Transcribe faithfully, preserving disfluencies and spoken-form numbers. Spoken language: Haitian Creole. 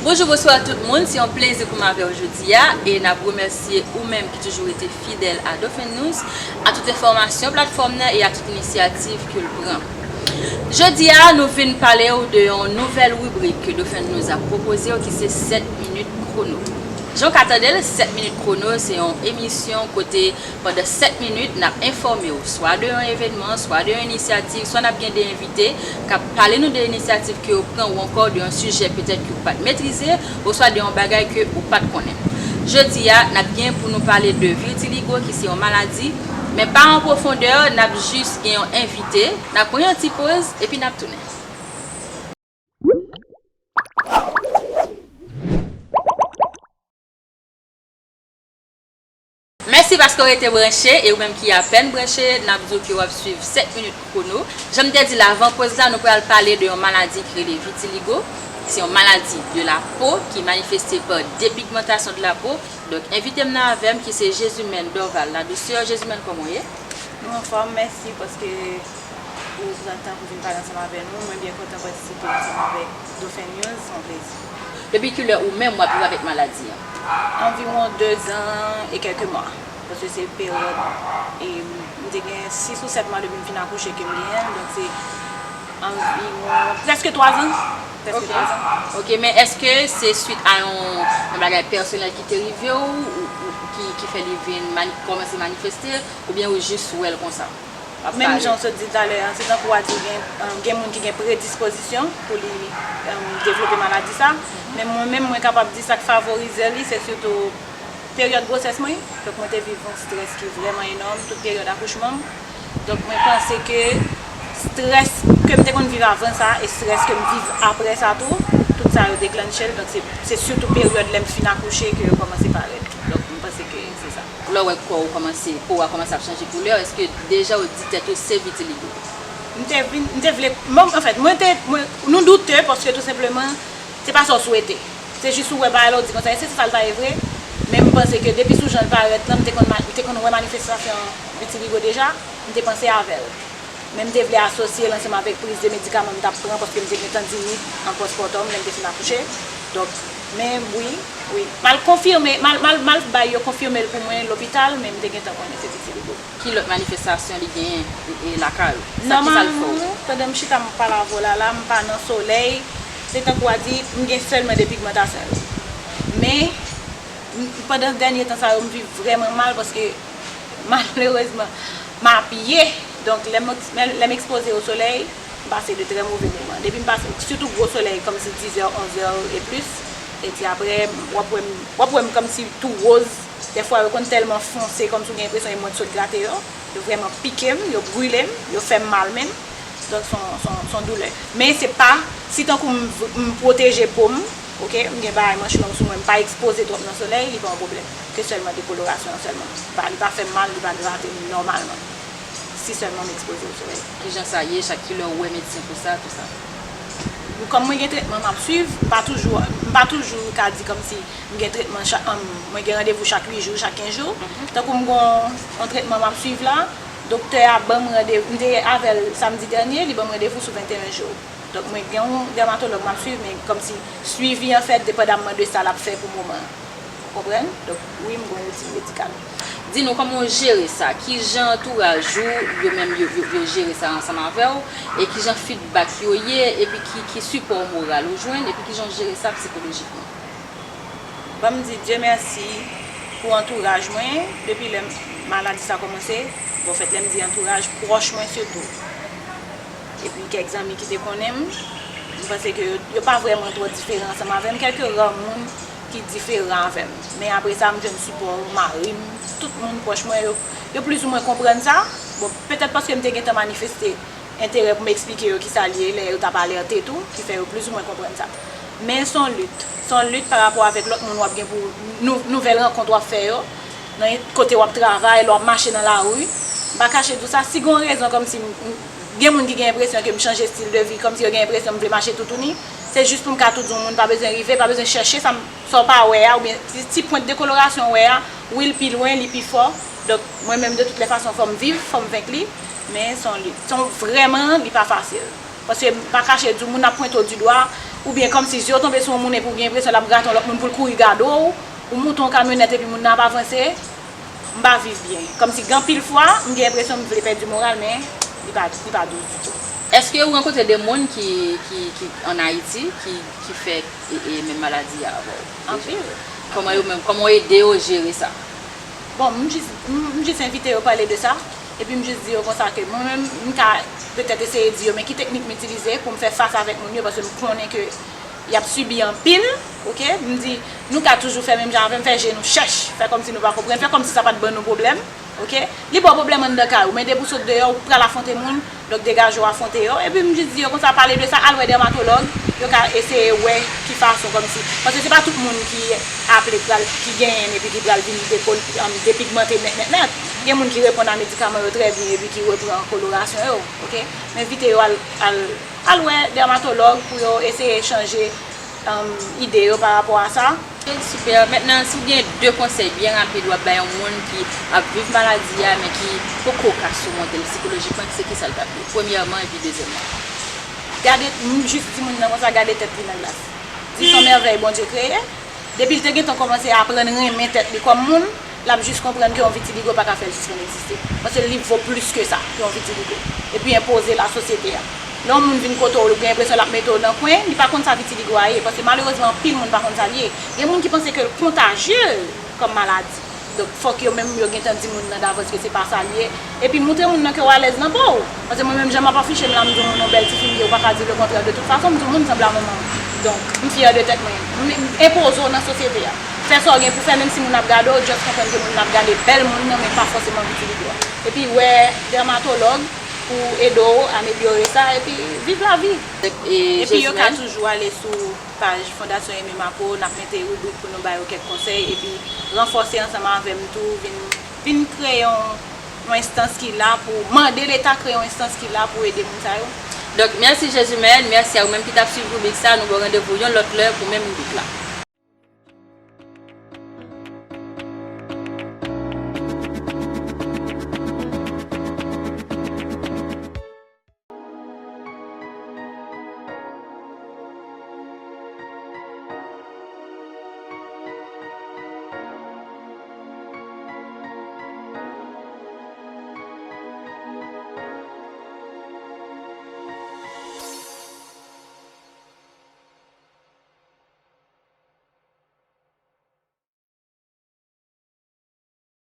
Bonjou, bonswa tout moun, se yon plezi pou m avè w jodi a, e n ap remèsye ou menm ki toujou rete fidèl a Dauphin News, a tout enfòmasyon platfòm nan e a tout inisyativ ke l pran. Jodi a, nou vin pale w de yon nouvèl ribrik ke Dauphin News ap pwopoze w ki se sèt minit kwono. Jan w ka tande l, sèt minit kwono se yon emisyon kote pandan sèt minit, n ap enfòme w, swa de yon evènman, swa de yon inisyativ, swa n ap gen de envite k ap pale nou de inisyativ ke yo pran ou ankò de yon sijè petèt ke w pa t metrize, oswa de yon bagay ke ou pa t konnen. Jodi a, n ap gen pou nou pale de vitiligo, ki se yon maladi, men pa an pwofondè, n ap jis gen yon envite, n ap pran yon ti poz, epi n ap tounen. Mèsi paske w rete branche, e ou menm ki apèn branche, n ap di w ke w ap swiv sèt minit kwono. Jan m te di l avan poz la, nou pral pale de yon maladi ki rele vitiligo. Se yon maladi de la po ki manifeste pa depigmantasyon de la po. Donk, envite m nan avè m ki se Jesumène Dorval Ladouceur. Jesumène, kòman w ye? Nou anfòm, mèsi paske ou pran tan pou vin pale ansanm avè nou. Mwen byen kontan patisipe ansanm avèk Dauphin News, se yon plezi. Depi kilè ou menm w ap viv avèk maladi an? Anviwon de zan e kèlke mwa. Paske se peryòd, e m te gen sis ou sèt mwa depi m fin akouche ke m genyen l, donk se anviwon, prèske twa zan. Prèske twa zan. Ok, men èske se swit a yon, yon bagay pèsonèl ki te rive w, ou, ou ki, ki fè li vin mani-, kòmanse manifeste, oubyen ou jis wè l konsa? Menm jan w sot di talè a, se tankou w a di gen, um, gen moun ki gen predispozisyon pou li, um, devlope maladi sa. Men mwen menm, mwen kapab di sa k favorize li, se sitou peryòd gwosès mwen. Donk, mwen te viv yon strès ki vrèman enòm, tout peryòd akouchman m. Donk, mwen panse ke strès ke m te konn viv avan sa, e strès ke m viv apre sa tou, tout sa yo deklanche l. Donk, se, se sitou peryòd lè m fin akouche ke yo kòmanse parèt. Donk, mwen panse ke se sa. Lè w wè kò w kòmanse, po w a kòmanse ap chanje koulè, èske deja w di tèt ou se vitiligo? M te vin, m te vle, mwen, anfèt, mwen te, mwen, nou doute paske tou senpleman, se pa sa w swete. Se jis ou wè bagay la, w di konsa, èske se sa l ta ye vre? Men m panse ke depi sou jan l parèt lan, m te konn ma-, m te konn wè manifestasyon vitiligo deja, m te panse avè l. Men m te vle asosye l ansanm avèk priz de medikaman m t ap pran, paske m te gen tandinit an pòspòtòm lè m te fin akouche. Donk, men wi, wi. M al konfime, m al, m al, m al bay yo konfime l pou mwen lopital, men m te gentan konnen se vitiligo. Ki lòt manifestasyon li genyen, e, e, lakay ou? Sa, ki sa l fè w? Nòmalman, pandan m chita m ap pale avè w la, la, m pa nan solèy. Se tankou w a di, m gen sèlman depigmantasyon yo. Men, m, pandan dènye tan sa yo, m viv vrèman mal paske malerezman, m abiye. Donk, lè m, lè m ekspoze o solèy, m pase de trè move moman. Depi m pase, sitou gwo solèy, kòmsi dizè, onzè e plis, epi apre, w ap wè m, w ap wè m kòmsi tou woz. Dèfwa, yo konn tèlman fonse, kòmsi w gen enpresyon e mwen t sot grate yo. Yo vrèman pike m, yo brile m, yo fè m mal menm. Donk, se yon, se yon, se yon doulè. Men se pa, si tankou m, m pwoteje po m, oke, m gen bagay manch long sou mwen, m pa ekspoze twòp nan solèy, li pa yon pwoblèm. Se sèlman dekolorasyon an sèlman. Li pa, li pa fè m mal, li pa grate m nòmalman. Si sèlman m ekspoze o solèy. Kijan sa ye, chak kilè w wè medsen pou sa, tou sa? Kòm mwen gen tretman m ap swiv, m pa toujou, m pa toujou ka di kòmsi m gen tretman chak, um, mwen gen randevou chak uit jou, chak kenz jou. Tankou m gon yon tretman m ap swiv la, doktè a ban m randevou, m te avè l samdi dènye, li ban m randevou sou venteyen jou. Donk, mwen gen yon dèmatològ m ap swiv, men kòmsi swivi an fèt depandamman de sa l ap fè pou moman an. Ou konprann? Donk, wi, m gon woutin medikal. Di nou, kòman w jere sa? Kijan antouraj ou, yo menm, yo, yo, yo jere sa ansanm avè w? E kijan feedback yo ye? Epi ki, ki sipò moral ou jwenn? Epi kijan w jere sa psikolojikman? Ban m di Dye mèsi pou antouraj mwen, depi lè m, maladi sa kòmanse. Bon, fèt, lè m di antouraj, pwòch mwen sitou. Epi kèk zanmi ki te konnen m, m panse ke yo, yo pa vrèman twò diferan ansanm avè m, kèlke ra moun ki diferan avè m. Men apre sa, m jwenn sipò mari m, tout moun pwòch mwen, yo, yo plizoumwen konprann sa. Bon, petèt paske m te gentan manifeste enterè pou m eksplike yo kisa l ye, lè yo t ap alète tou, ki fè yo plizoumwen konprann sa. Men se yon lit. Se yon lit pa rapò avèk lòt moun w ap gen pou nou, nouvèl rankont w ap fè yo, nan kote w ap travay, lè w ap mache nan lari. M pa kache di w sa, si gen yon rezon kòmsi m, m, gen moun ki gen enpresyon ke m chanje estil de vi, kòmsi yo gen enpresyon m vle mache toutouni, se jis pou m ka tou di yon moun pa bezwen rive, pa bezwen chèche sa m, sa w pa wè a, oubyen ti, ti pwent dekolorasyon w wè a, wi, l pi lwen, li pi fò. Donk, mwen menm, de tout lè fason, fò m viv, fò m venk li, men se yon lit. Se yon, vrèman, li pa fasil. Paske m pa kache di w, moun ap pwente w di dwa, Oubyen kòmsi zye w tonbe sou yon moun epi w gen enpresyon l ap grate yon lòt moun pou l kouri gade w, ou moute yon kamyonèt epi moun nan ap avanse, m pa viv byen. Kòmsi gen anpil fwa, m gen enpresyon m vle pèdi moral, men li pa, li pa dous ditou. Èske ou rankontre de moun ki, ki, ki ann Ayiti ki, ki fè e, e menm maladi a avè w? Anpil. Kòman yo menm, kòman w ede yo jere sa? Bon, m jis, m, m jis envite yo pale de sa, epi m jis di yo konsa ke mwen menm, m ka petèt eseye di yo, men ki teknik m itilize pou m fè fas avèk moun yo, paske m konnen ke y ap sibi anpil, oke? M di, nou ka toujou fè menm jan avè m, fè je nou chèch, fè kòmsi nou pa konprann, fè kòmsi sa pa t ban nou pwoblèm, oke? Li ba w pwoblèm anndan kay ou, men depi w sot deyò, ou pral afwonte moun, donk degaje w afwonte yo. Epi m jis di yo konsa, pale de sa, al wè dèmatològ, yo ka eseye wè ki fason kòmsi. Paske se pa tout moun ki aple pral, ki genyen epi ki pral vin depo-, um, depigmante nèt, nèt, nèt. Gen moun ki reponn a medikaman yo trè byen epi ki repran kolorasyon yo, oke? M envite yo al, al, al wè dèmatològ pou yo eseye chanje, um, ide yo pa rapò a sa. Super. Mentnan, si w gen de konsèy byen rapid w ap bay yon moun ki ap viv maladi a, men ki poko ka simonte l sikolojikman, se kisa l t ap ye? Premyèman, epi dezyèmman. Gade, m jis di moun nan konsa, gade tèt li nan glas. Di se yon mèvèy Bondye kreye. Depi l te gentan kòmanse aprann renmen tèt li kòm moun, l ap jis konprann ke yon vitiligo pa ka fè l sispann egziste. Paske li vo plis ke sa, ke yon vitiligo. Epi enpoze l a sosyete a. Lè yon moun vin kote w, ou gen enpresyon l ap mete w nan kwen, li pa konn sa vitiligo a ye. Paske malerezman, anpil moun pa konn sa l ye. Gen moun ki panse ke l kontajye kòm maladi. Donk, fòk yo menm yo gentan di moun nan davans ke se pa sa l ye. Epi moutre moun nan ke w alèz nan po w. Paske mwen menm, jan m ap afiche m la, m di w moun yon bèl tifi m ye, ou pa ka di lekontrè. De tout fason, m di w moun sanble a manman m. Donk, m fyè de tèt mwen. M, m enpoze w nan sosyete a. Fè sa w gen pou fè, menm si moun ap gade w, just konprann ke moun nan ap gade bèl moun nan, men pa fòseman vitiligo a. Epi wè dèmatològ pou ede w amelyore sa, epi viv lavi. Epi yo ka toujou ale sou paj Fondasyon Aimé Mapou, n ap mete ribrik pou nou ba yo kèk konsèy, epi ranfòse ansanm avè m tou, vin, vin kreye yon, yon enstans ki la pou mande Leta kreye yon enstans ki la pou ede moun sa yo. Donk, mèsi Jezimèn, mèsi a ou menm ki t ap swiv ribrik sa, nou ba w randevou yon lòt lè pou menm ribrik la.